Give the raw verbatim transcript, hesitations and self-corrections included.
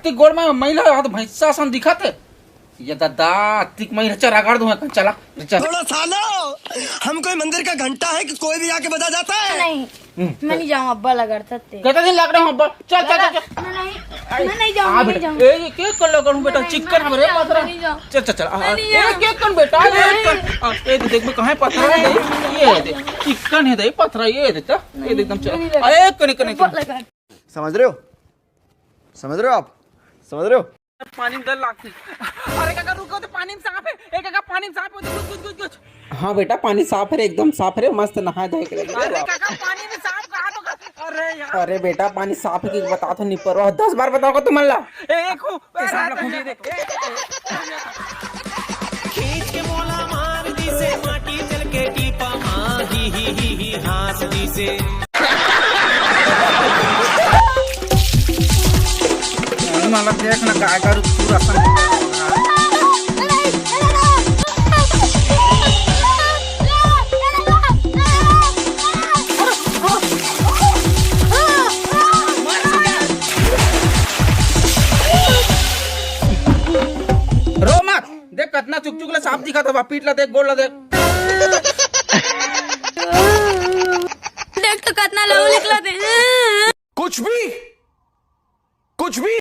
अतिक गोड़ में मैला, हाथ भैंसा सन दिखत हे। ये दादा, अतिक मैं चरा गाड़ दूंगा, चला, चल। थोड़ा सालो, हम कोई मंदिर का घंटा है कि कोई भी आके बजा जाता है? नहीं, मैं नहीं जाऊँ अब्बा, लगड़ता ते। कितना दिन लग रहे हो अब्बा? चल, चल, चल, चल। मैं नहीं, मैं नहीं जाऊँ, आ मैं नहीं बेटा, जाऊँ। ए, ये केक कर लगा हूँ बेटा, नहीं, चिकन मैं हमरे नहीं जाऊँ, पथरा। मैं नहीं जाऊँ। चल, चल, चल, आ, मैं नहीं ए, जाऊँ। केक कर बेटा, ए, नहीं। कर, आ, ए, देख, मैं कहाँ है पथरा है, ये दे, चिकन है दे, पथरा, ये दे, चल, ये दे, एकदम चल। नहीं, नहीं आ, ए, कने, कने, अब्बा कने। लगा। समझ रहे हो? समझ रहे हो आप? समझ रहे हो? पानी में डर लगथे। अरे काका, रुको तो, पानी में सांप है। ए काका, पानी में सांप है, कुछ, कुछ, कुछ, कुछ। हाँ बेटा, पानी साफ है रे, एकदम साफ है रे, मस्त नहाए धोए के लगे। अरे काका, पानी में सांप कहाँ तो का-, अरे यार। अरे बेटा, पानी साफ है कि बता तो नहीं पर दस बार बताओगा तुम ला। ए, एक हो, ए, सांप ला, ए, ए, ए, ए, ए, ए, खींच के मोला मार दिसे, माटी चल के टीपा मा, ही, ही, ही, ही, हाँस दिसे। माला देख ना, गाय का रूप पूरा सन। रो मत, देख कतना चुक चुक ले सांप दिखत हवा, पीठ ला देख, गोड़ ला देख। देख तो कतना लहू निकलत हे। कुछ भी, कुछ भी।